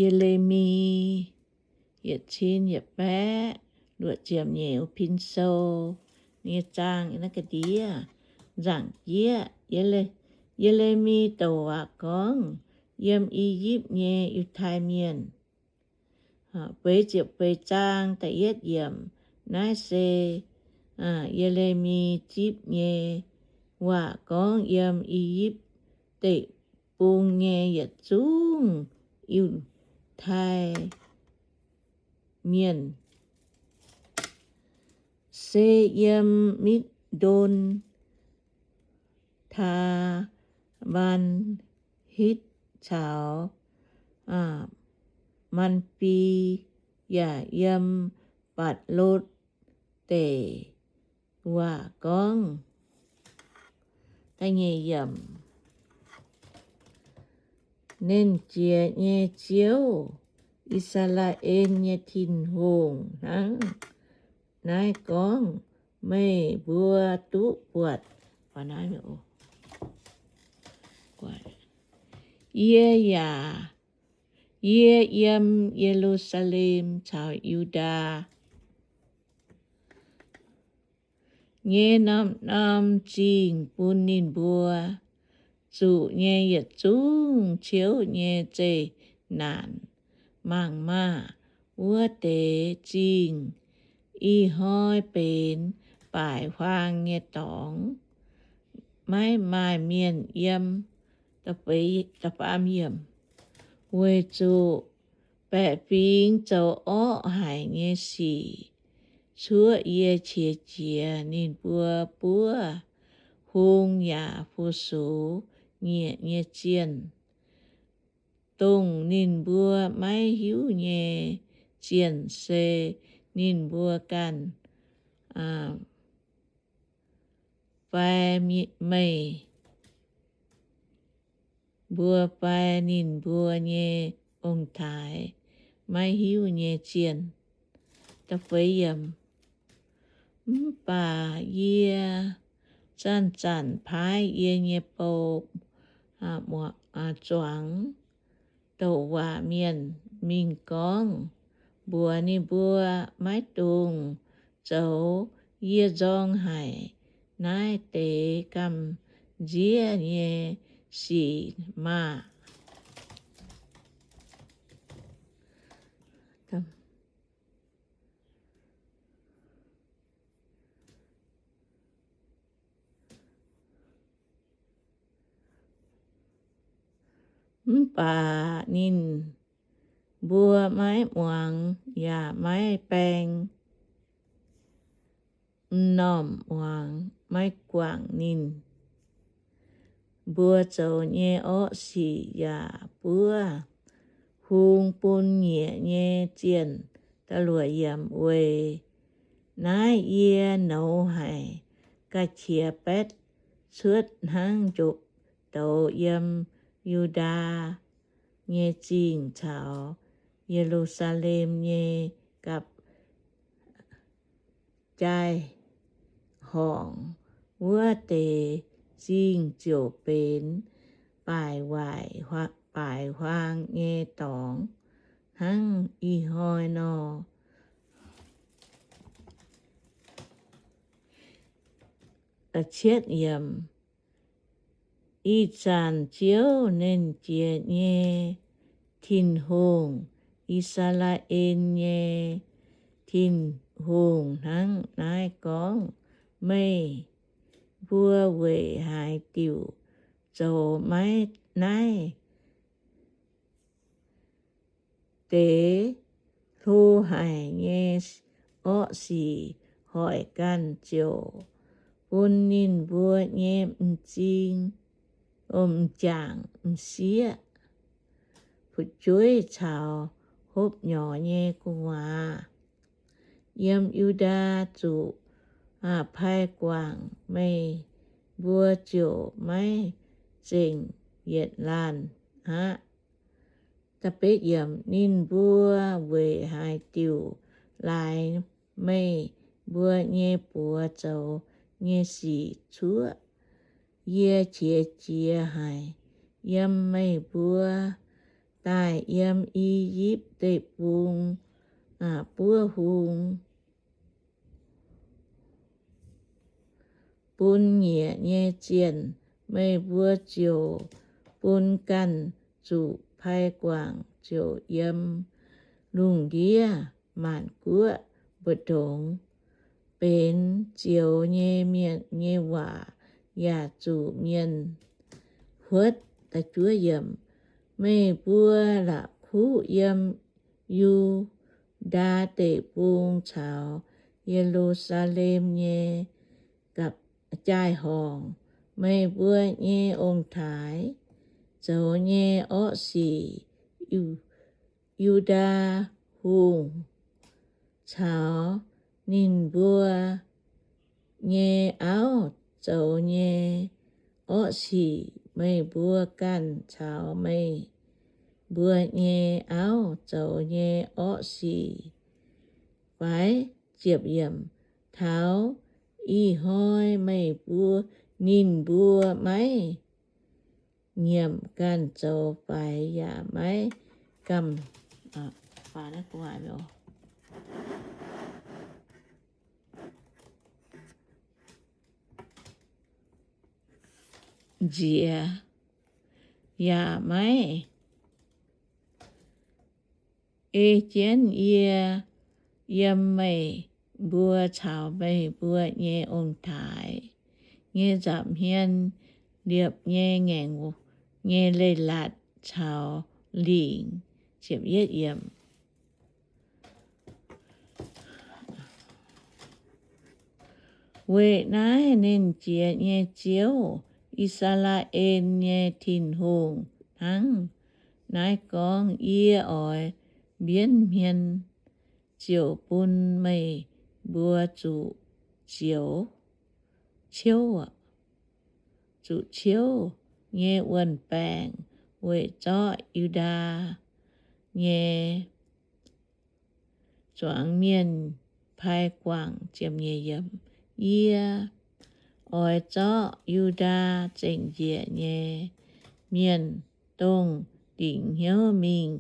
Ye^le^mi yietc cin yietc baeqv luoqc ziepc nyeic pin sou nyei zaang naaiv ga'ndiev nzaangc jieqv. Ye^le^mi douc waac gorngv yiem I^yipv nyei Yiutai Mienh. Feix ziepc feix zaang da'yietv yiemc. Naaiv se Ye^le^mi zipv nyei waac gorngv yiem I^yipv Deic-Bung nyei yietc zungv Yiutai Mienh, se yiem Mitv^ndon, Taa^mbaan, Hitv caux Maan^fi, yaac yiem Baatc^lotv Deic waac gorngv. Da'nyeic yiemc. Nernh Jiex nyei Ziouv, I^saa^laa^en nyei Tin-Hungh, hnangv naaiv gorngv, Meih mbuo duqv buatc, yie yaac, yie yiem Ye^lu^saa^lem caux Yu^ndaa nyei norm-norm zingh bun ninh mbuo zuqc nyei yietc zungv ciouv nyei zeqc naanc mangc maah! Wuov deix zingh ih hnoi benx baaic huaang nyei dorngx, maiv maaih mienh yiem. Weic zuqc baeqc fingx zoux orqv haic nyei sic cuoqv yie qiex jiez. Ninh mbuo buov hung yaac fu-sux nyiec nyei zienh, dongh ninh mbuo maiv hiuv nyei zienh, se ninh mbuo ganh fai meih mbuo fai ninh mbuo nyei ong-taaix maiv hiuv nyei zienh. Mv baac yie zanc-zanc paaiv yie nyei bou zuangx douc waac mienh mingh gorngv mbuox ninh mbuo, Maiv dungx zoux yie nzorng haic naaiv deix gamh nziev nyei sic maah! Mv baac ninh mbuo maiv muangx yaac maiv baeng m'normh muangx, maiv guangc ninh mbuo zoux nyei orqv sic, yaac buov hung bun nyiec nyei zienh. Weic naaiv yie nouz haic, ga'qiex baetv cuotv hnangv njopv douz yiem Yu^ndaa nyei zingh caux Ye^lu^saa^lem nyei gapv-jaaix horngc. Wuov deix zingh ziouc benx baaic waaic, baaic huaang nyei dorngx hnangv ih hnoi nor. Ih zanc Ziouv, Nernh Jiex nyei Tin-Hungh, I^saa^laa^en nyei Tin-Hungh, hnangv naaiv gorngv, Meih mbuo weic haaix diuc zoux maiv naaiv deix hlo haic nyei orqv sic? Hoic ganh ziouc bun ninh mbuo nyei m'zing, m'jangc, m'sieqv, fu'jueiv caux hopv nyorx nyei gu'nguaaz yiem Yu^ndaa zuqc paix guangc, meih mbuo ziouc maiv zengc yietc laanh aqv. Ninh mbuo weic haaix diuc laaix meih mbuo nyei buoz zoux nyei sic cuoqv yie qiex jiez haic yiem meih mbuo daaih yiem I^yipv Deic-Bung buov hung bun nyiec nyei zienh, meih mbuo ziouc bun ganh zuqc pai guangc ziouc yiem lungh ndiev maanc guoqv mbu'ndongx benx zioux nyei mienh nyei waac yaac zuqc mienh huotv. Meih mbuo la'kuqv yiem Yu^ndaa Deic-Bung caux Ye^lu^saa^lem nyei gapv jaai-horngc. Meih mbuo nyei ong-taaix zoux nyei orqv sic, Yu^ndaa hungh caux ninh mbuo nyei auv zoux nyei orqv sic, meih mbuo ganh caux meih mbuo nyei auv zoux nyei orqv sic fai? Taux ih hnoi meih mbuo, ninh mbuo maiv nyiemc ganh zoux faix yaac maiv gamh nziex, yaac maiv ei jienv yie yiem meih mbuo caux meih mbuo nyei ong-taaix nyei nza'hmien liepc nyei ngaengc nyei leiz-latc caux lingc. Weic naaiv Nernh Jiex nyei Ziouv, I^saa^laa^en nyei Tin-Hungh, hnangv naaiv gorngv, Yie oix mbienv hmien ziouc bun meih mbuo zuqc zioux, ciouv, zuqc ciouv nyei wuon-baengc weic zorqv Yu^ndaa nyei zuangx mienh pai guangc. Yie oix zorqv Yu^ndaa zengc njiec nyei mienh, dongh dingc hnyouv mingh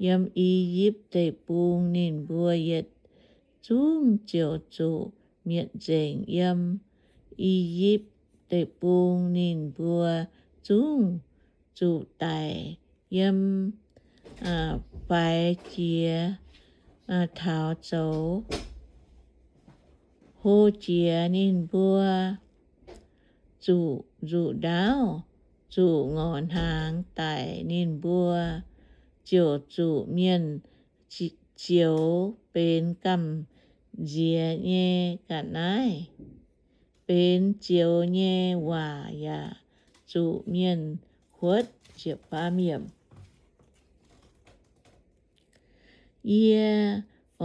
yiem I^yipv Deic-Bung. Ninh mbuo yietc zungv ziouc zuqc mietc nzengc yiem I^yipv Deic-Bung. Ninh mbuo zungv zuqc daic yiem faix jiex taux zoux hlo jiex. Ninh mbuo zuqc nzuqc ndaauv, zuqc ngorc hnaangx daic. Ninh mbuo ziouc zuqc mienh zioux benx gamh nziex nyei ga'naaiv, benx zioux nyei waac yaac zuqc mienh huotv. Yie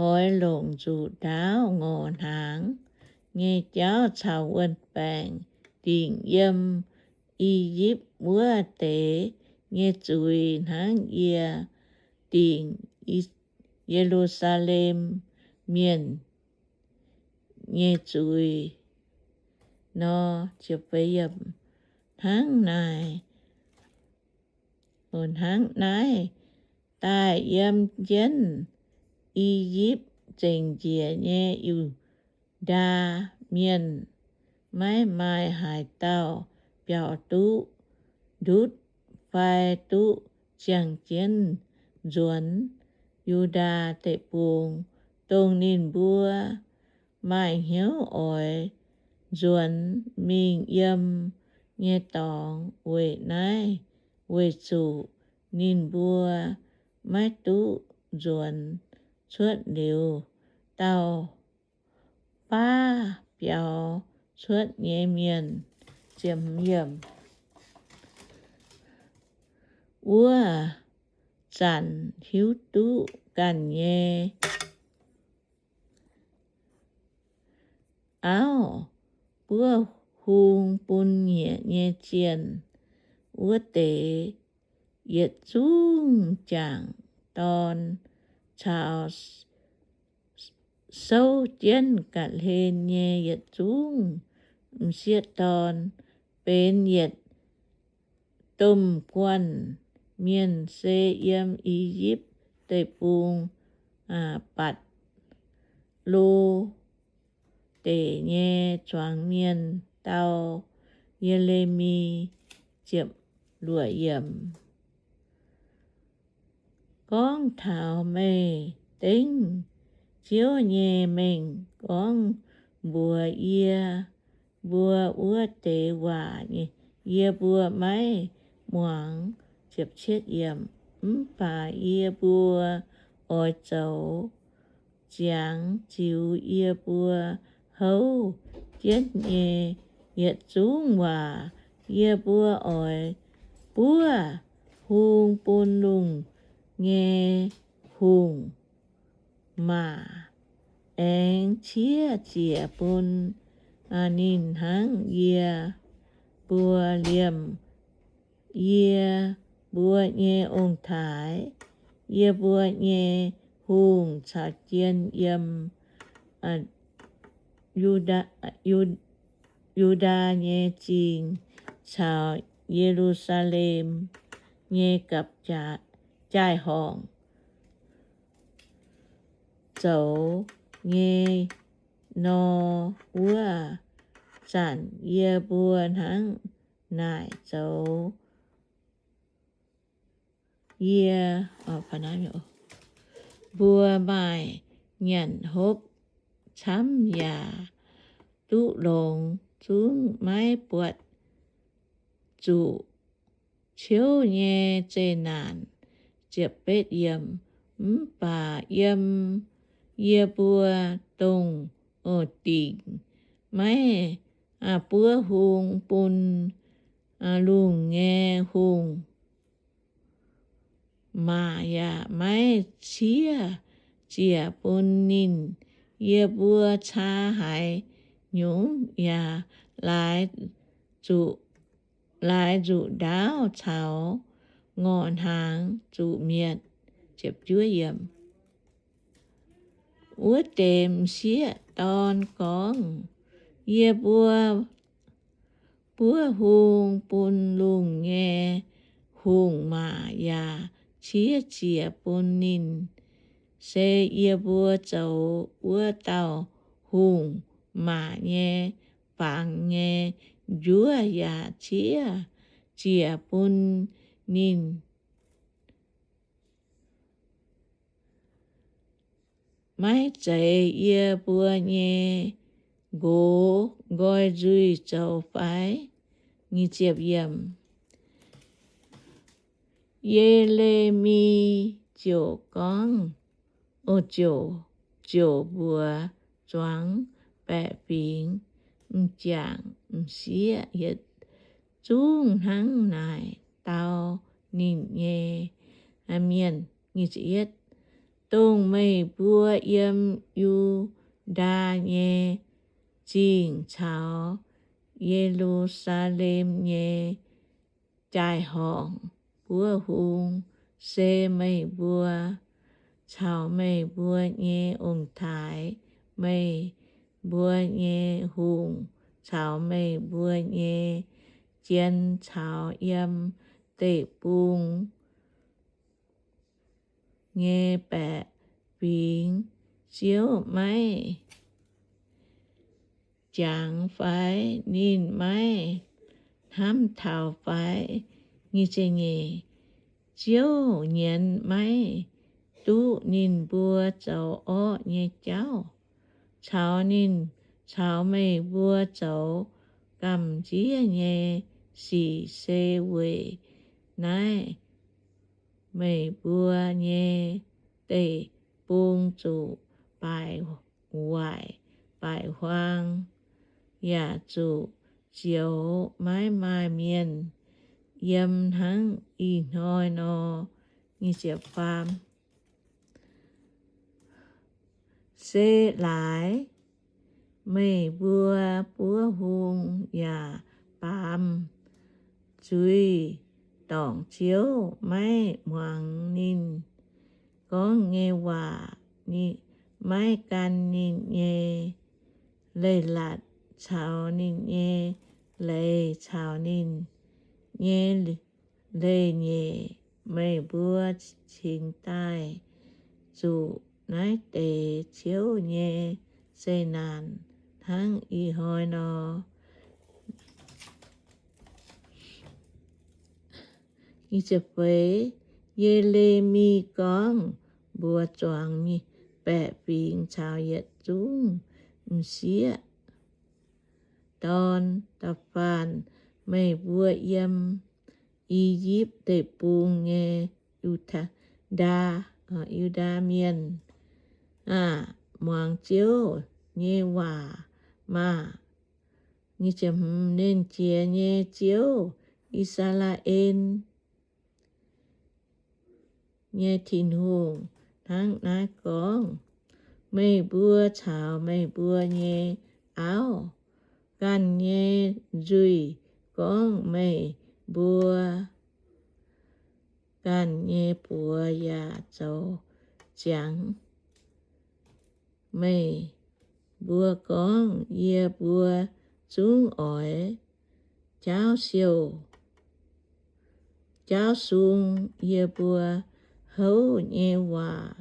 oix longc nzuqc ndaauv, ngorc hnaangx nyei jauv caux wuon-baengc dingc yiem I^yipv wuov deix nyei zuiz, hnangv yie dingc Ye^lu^saa^lem Mienh nyei zuiz nor. Hnangv naaiv, hnangv naaiv daaih yiem jienv I^yipv zengc njiec nyei Yu^ndaa Mienh, maiv maaih haaix dauh biaux duqv ndutv fai duqv ziangh jienv nzuonx Yu^ndaa Deic-Bung, dongh ninh mbuo maaih hnyouv oix nzuonx mingh yiem nyei dorngx. Weic naaiv, weic zuqc ninh mbuo maiv duqv nzuonx cuotv liuz, dauh baav biaux cuotv nyei mienh, wuov zanc hiuv duqv ganh nyei auv buov hung bun nyiec nyei zienh wuov deix yietc zungv jangc dorn caux souv jienv ga'hlen nyei yietc zungv m'sieqv dorn, benx yietc domh guanh mienh se yiem I^yipv Deic-Bung, Baatc^lo Deic nyei zuangx mienh dau Ye^le^mi. Ziepc luoqc yiemc. Gorngv taux meih dengv Ziouv nyei mengh gorngv mbuox yie mbuo wuov deix waac, yie mbuo maiv muangx. Mv baac yie mbuo oix zoux ziangx ziux yie mbuo houv jienv nyei yietc zungv waac. Yie mbuo oix buov hung bun lungh nyei hungh maac, aengx ciev ziec bun ninh hnangv yie mbuo liemh yie mbuo nyei ong-taaix. Yie mbuo nyei hungh caux jien yiem Yu^ndaa nyei zingh caux Ye^lu^saa^lem nyei gapv-jaaih horngc zoux nyei nor, wuov zanc yie mbuo hnangv naaic zoux. Yie mbuo maaih nyanc hopv camv yaac duqv longx zungv maiv buatc zuqc ciouv nyei zeqc naanc. Ziepc betv yiemc. Mv baac yiem yie mbuo dongh dingc maiv buov hung bun lungh nyei hungh maac yaac maiv ciev ziec bun ninh. Yie mbuo caa haaix nyungc yaac laaix zuqc, laaix nzuqc ndaauv caux ngorc hnaangx zuqc mietc. Wuov deix m'sieqv dorn gorngv, yie mbuo buov hung bun lungh nyei hungh maac yaac ciev ziec bun ninh. Se yie mbuo zoux wuov dauh hungh maac nyei fangx nyei njuov yaac ciev ziec bun ninh. Maiv zeiz yie mbuo nyei nqox nqoi nzuih zoux fai? Ye^le^mi ziouc gorngv, ziouc mbuox zuangx baeqc fingx, m'jangc m'sieqv yietc zungv hnangv naaic dau ninh nyei mienh, dongh meih mbuo yiem Yu^ndaa nyei zingh caux Ye^lu^saa^lem nyei jaa-horngc buov hung, se meih mbuo caux meih mbuo nyei ong-taaix, meih mbuo nyei hungh caux meih mbuo nyei jien caux yiem deic-bung nyei baeqc fingx. Ziouv maiv jangx fai? Ninh maiv hnamv taux fai? Ziouv nyienz maiv duqv ninh mbuo zoux orqv nyei jauv caux ninh, caux meih mbuo zoux gamh nziev nyei sic, se weic naaiv meih mbuo nyei deic-bung zuqc baaic waaic baaic huaang, yaac zuqc zioux maiv maaih mienh yiem hnangv ih hnoi nor. Se laaix meih mbuo buov hung yaac baamz zuiz dorngc Ziouv, maiv muangx ninh gorngv nyei waac, maiv gan ninh nyei leiz-latc caux ninh nyei leiz caux ninh nyei leiz-nyeic, meih mbuo cingx daaih zuqc naaiv deix Ziouv nyei zeqc naanc hnangv ih hnoi nor. Ye^le^mi gorngv mbuox zuangx baeqc fingx caux yietc zungv m'sieqv dorn, Da'faanh meih mbuo yiem I^yipv Deic-Bung nyei Yu^ndaa, Yu^ndaa Mienh aah! Muangx Ziouv nyei waac maah! Nernh Jiex nyei Ziouv, I^saa^laa^en nyei Tin-Hungh, hnangv naaiv gorngv, Meih mbuo caux meih mbuo nyei auv ganh nyei nzuih gorngv meih mbuo ganh nyei buoz yaac zoux ziangx. Meih mbuo gorngv, Yie mbuo zungv oix jaauv siou, jaauv sung yie mbuo houv nyei waac.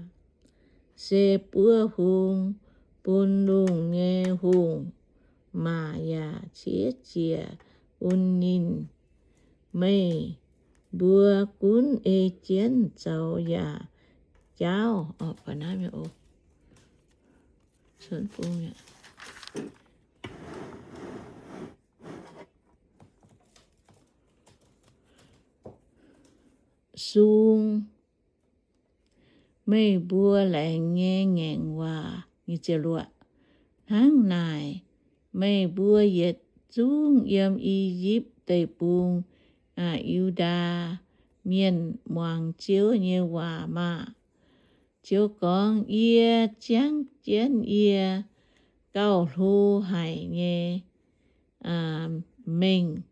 Se buov hung bun lungh nyei hungh maac yaac ciev ziec bun ninh. Meih mbuo gunv ei jienv zoux yaac jaauv. Sung meih mbuo laengz nyei ngaengc waac. Hnangv naaic, meih mbuo yietc zungv yiem I^yipv Deic-Bung, Yu^ndaa Mienh, muangx Ziouv nyei waac maah! Ziouv gorngv, Yie ziangv jienv yie gauh hlo haic nyei mengh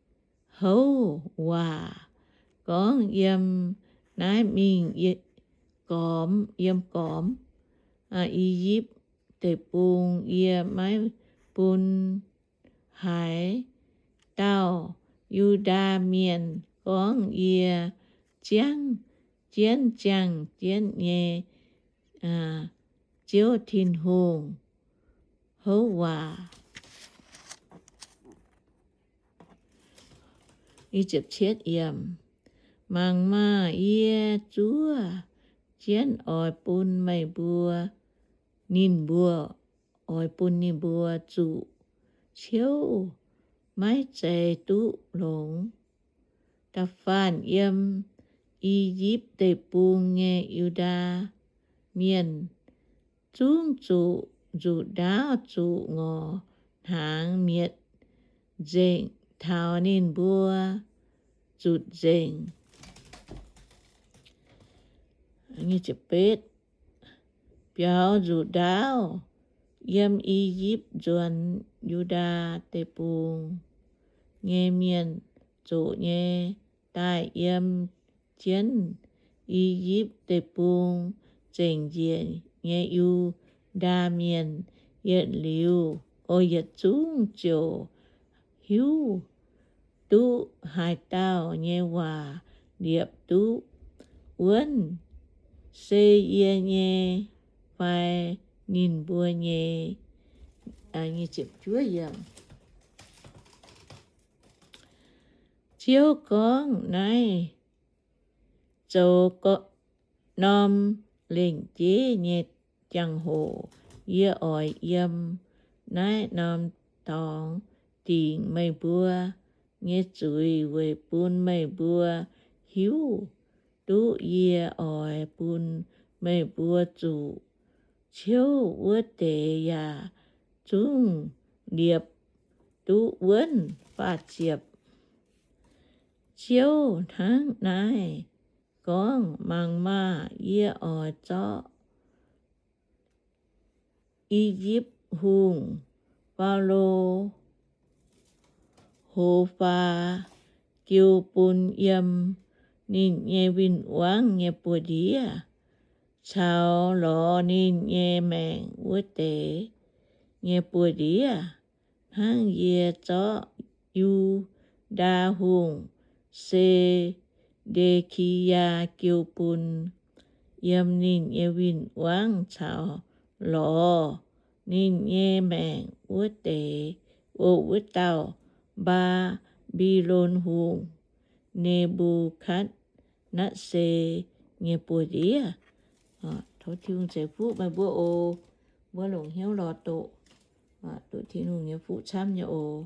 houv waac gorngv yiem naaiv mingh gormx, yiem gormx I^yipv Deic-Bung. Yie maiv bun haaix dauh Yu^ndaa Mienh gorngv yie ziangv jienv, ziangh jienv nyei Ziouv Tin-Hungh houv waac. Mangc maah! Yie zuov jienv oix bun meih mbuo, ninh mbuo, oix bun ninh mbuo zuqc ciouv, maiv zeiz duqv longx. Da'faanh yiem I^yipv Deic-Bung nyei Yu^ndaa Mienh zungv zuqc nzuqc ndaauv, zuqc ngorc hnaangx mietc nzengc taux ninh mbuo zutc nzengc. Biaux nzuqc ndaauv yiem I^yipv Nzuonx. Yu^ndaa Deic-Bung nyei mienh zoqc nyei daaih yiem jienv I^yipv Deic-Bung zengc njiec nyei Yu^ndaa Mienh yietc liuz, o, yietc zungv ziouc hiuv duqv haaix dauh nyei waac liepc duqv wuonv, se yie nyei fai ninh mbuo nyei. Ziouv gorngv, Naaiv zoux norm lengc jeiv nyei jangx-hoc yie oix yiem naaiv norm dorngx dingc meih mbuo nyei zuiz weic bun meih mbuo hiuv duqv yie oix bun meih mbuo zuqc ciouv wuov deix yaac zungv liepc duqv wuonv. Faah ziepc. Ziouv hnangv naaiv gorngv, Mangc maah! Yie oix zorqv I^yipv Hungh, Faalo Ho^faa, jiu bun yiem ninh nyei win-wangv nyei buoz-ndiev caux lorz ninh nyei maengc wuov deix nyei buoz-ndiev, hnangv yie zorqv Yu^ndaa Hungh, Se Nde^ki^yaa jiu bun yiem ninh nyei win-wangv caux lorz ninh nyei maengc wuov deix, o, wuov dauh Mbaa^mbi^lon hungh, Ne^mbu^katv^netv^saa, nyei buoz-ndiev. Tov Tin-Hungh ceix fuqv meih mbuo oc. Mbuo longc hnyouv lorz doqc, doqc Tin-Hungh nyei fuqv camv nyei oc.